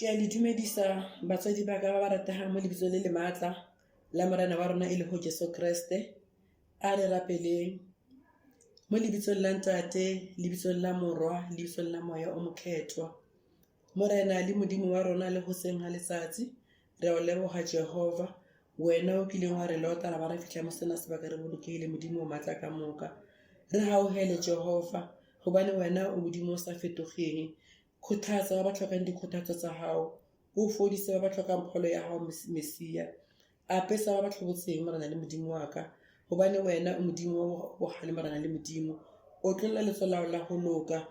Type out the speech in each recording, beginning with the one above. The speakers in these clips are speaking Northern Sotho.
Ke a le dumedisa batswadi ba ka ba ba rategang mo lebitsong le le maatla la Morena wa rona e lego Jesu Kriste. A re rapeleng mo lebitsong la Ntate, lebitsong la Morwa, lebitsong la Moya o Mokgethwa. Morena le Modimo wa rona le goseng ga letsatsi, re a o leboga Jehova, wena o kileng wa re lota ra ba ra fihla mo sena sebaka re bolokegile Modimo o maatla ka moka. Re gaugele Jehova, gobane wena o Modimo o sa fetogeng. Kgothatsa ba ba tlhokang dikgothatso tsa gago, o fodise ba ba tlhokang pholo ya gago, Mesia. Apesa ba ba tlhobotseng, Morena le Modimo wa ka, gobane wena o Modimo wa bogale, Morena le Modimo. Otlolla letsogo la gago la go loka.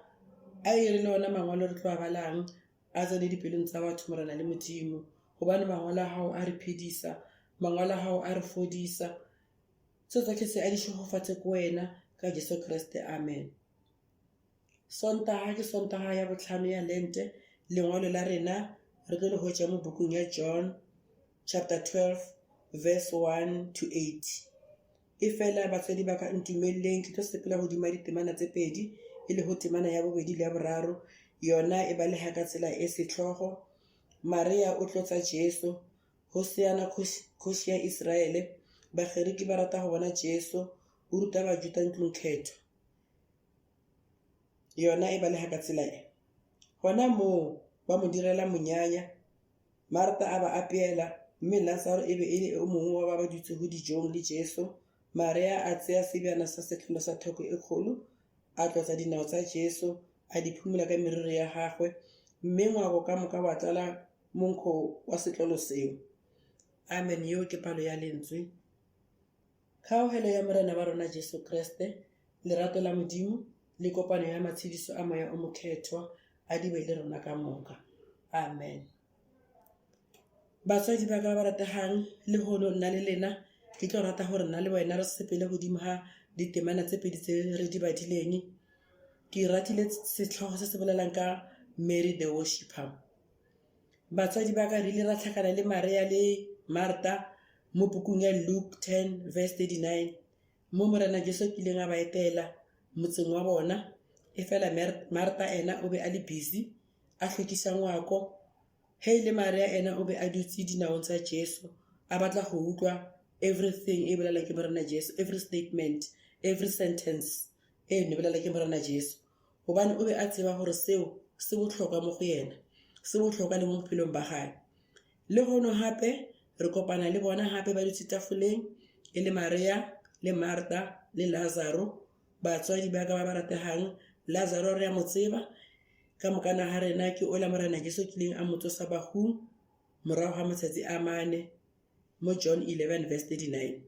A e re le ona mangwalo re tlo a balang a tsene dipelong tsa batho, Morena le Modimo, gobane mangwalo a gago a re phedisa, mangwalo a gago a re fodisa. Tse tsotlhe tse a di šegofatše ko wena ka Jesu Kriste. Amen. Sontaga ke Sontaga ya bohlano ya Lente. Lengwalo la rena re tlo le hwetša mo bukung ya John chapter 12 verse 1 to 8. Efela batswadi ba ka ntumeleleng ke tlo sepela godimo ga ditemana tse pedi e lego temana ya bobedi le ya boraro. Yona e balega ka tsela e sehlogo. Maria o tlotsa Jesu, Hosiana kgoši ya Isiraele. Bagerike ba rata go bona Jesu o ruta Bajuda ntlongkgethwa. Yona e balega ka tsela e. Gona moo ba mo direla monyanya, Marta a ba apeela, mme Lasaro e be e le o mongwe wa ba ba dutšego dijong le Jesu. Maria a tsea sebjana sa setlolo sa theko e kgolo, a tlotsa dinao tša Jesu, a di phumola ka meriri ya gagwe, mme ngwako ka moka wa tlala monkgo wa setlolo seo. Amen. Yeo ke palo ya lentswe. Kgaogelo ya Morena wa rona Jesu Kriste, lerato la Modimo, le kopano ya matshediso a Moya o Mokgethwa a di be le rona ka moka. Amen. Batswadi ba ka ba rategang, lehono nna le lena ke tlo rata gore nna le wena re sepele godimo ga ditemana tse pedi tse re di badileng. Ke ratile setlhogo se se bolelang ka Mary the Worshipper. Batswadi ba ka re ile ra hlakana le Maria le Marta mo pukung ya Luke 10 verse 39 mo Morena Jesu kileng a ba etela motseng wa bona. Efela Marta ena o be a le busy a hlwekiša ngwako. Ge e le Maria ena o be a dutse dinaong tsa Jesu a batla go utlwa everything e bolela ke Morena Jesu, every statement, every sentence e ne bolela ke Morena Jesu. gobane o be a tseba gore seo se bohlokwa mo go yena, se bohlokwa le mo bophelong ba gae. Lehono gape re kopana le bona gape ba dutše tafoleng e le Maria le Marta le Lazaro, batswadi ba ka ba ba rategang. Lazaro re a mo tseba ka mokana ga rena, ke ola Morena Jesu kileng a mo tsosa bahung morago ga matsatsi a mane mo John 11 verse 39.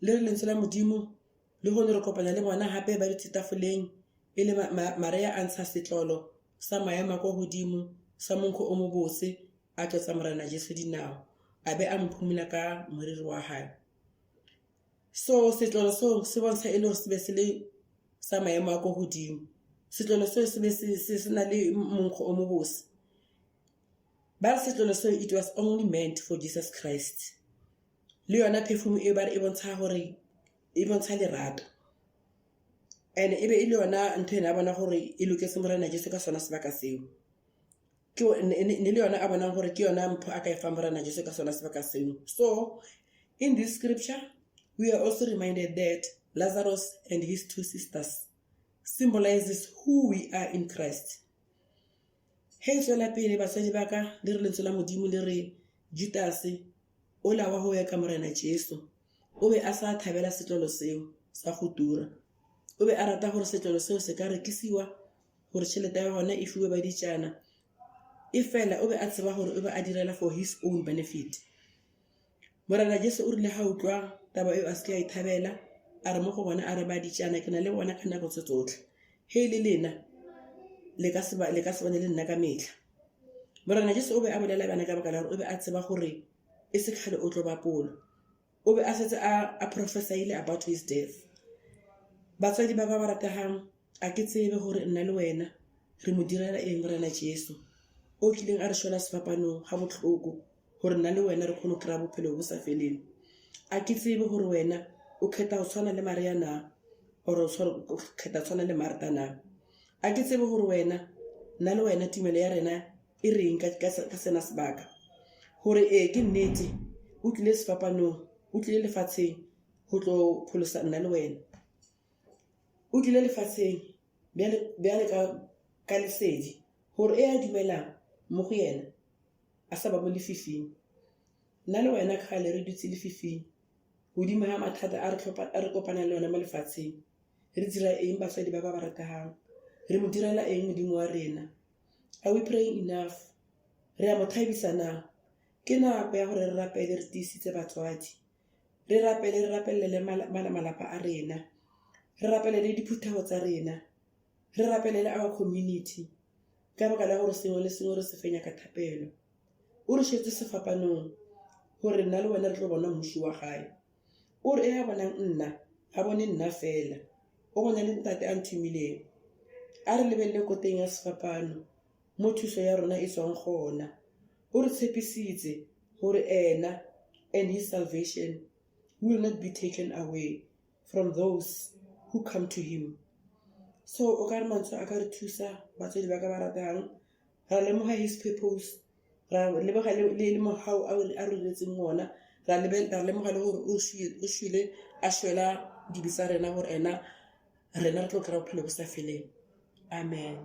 Le re lentswe la Modimo Lehono re kopana le bona gape ba dutše tafoleng e le Maria a ntsha setlolo sa maemo a kwa godimo sa monkgo o mobose a tlotsa Morena Jesu dinao a be a mo phumula ka moriri wa hae. So setlolo seo se bontsha e le gore se be se le sa maemo a kwa godimo. Setlolo seo se be se se na le monkgo o mobose. Ba re setlolo seo it was only meant for Jesus Christ. Le yona perfume e ba re e bontsha gore e bontsha lerato and e be e le yona ntho ena a bona gore e loketse Morena Jesu ka sona sebaka seo. Ke ne le yona a bonang gore ke yona mpho a ka e fang Morena Jesu ka sona sebaka seo. So in this scripture we are also reminded that Lazarus and his two sisters symbolizes who we are in Christ. Ge e tswela pele batswadi ba ka le re lentswe la Modimo le re Judase ola wa go eka Morena Jesu O be a sa thabela setlolo seo sa go tura. O be a rata gore setlolo seo se ka rekisiwa gore tšhelete ya gona e fiwe baditšana. Efela o be a tseba gore o be a direla for his own benefit. Morena Jesu o rile ga utlwa taba eo a se ke a e thabela, a re mo go bona a re baditšana ke na le bona ka nako tse tsotlhe. Ge e le lena le ka se le ka se bane le nna ka mehla. Morena Jesu o be a bolela bjana ka baka la gore o be a tseba gore e se kgale o tlo bapolwa. O be a setse a a prophesiile about his death. Batswadi ba ka ba rategang, a ke tsebe gore nna le wena re mo direla eng Morena Jesu o kileng a re shwela sefapanong ga bohloko gore nna le wena re kgone go kry-a bophelo bo sa feleng. A ke tsebe gore wena o kgetha go tshwana le Maria na or o kgetha tshwana le Martha na. A ke tsebe gore wena nna le wena tumelo ya rena e reng ka, ka, ka sena sebaka. Gore ee ke nnete, o tlile sefapanong, o tlile lefatsheng go tlo pholosa nna le wena. O tlile lefatsheng bjale, bjale ka, ka lesedi, gore e a dumelang mo go yena a sa ba mo lefifing. Nna le wena kgale re dutse lefifing, godimo ga mathata a re tlhopa, a re kopanang le ona mo lefatsheng. Re dira eng batswadi ba ka ba rategang? Re mo direla eng Modimo wa rena? Are we praying enough? Re a mo thabisa na? Ke nako ya gore re rapele re tiisitse batswadi. Re rapele re rapelele malapa a rena. Re rapelele diphuthego tsa rena. Re rapelele our community. Ka baka la gore sengwe le sengwe re se fenya ka thapelo. O re šetse sefapanong gore nna le wena re tlo bona mmušo wa gae. O re e a bonang nna, ga bone nna fela, o bona le Ntate a nthomileng. A re lebelele koteng ya sefapano, mo thuso ya rona e tswang gona. O re tshepisitse gore ena and his salvation will not be taken away from those who come to him. So o ka re mantswe a ka re thusa batswadi ba ka ba ratang, ra lemoga his purpose ra leboga le le mogau a a re diretseng ona ra ra lemoga le gore o šwele a šwela dibe tsa rena gore ena rena re tlo kry-a bophelo bo sa feleng amen.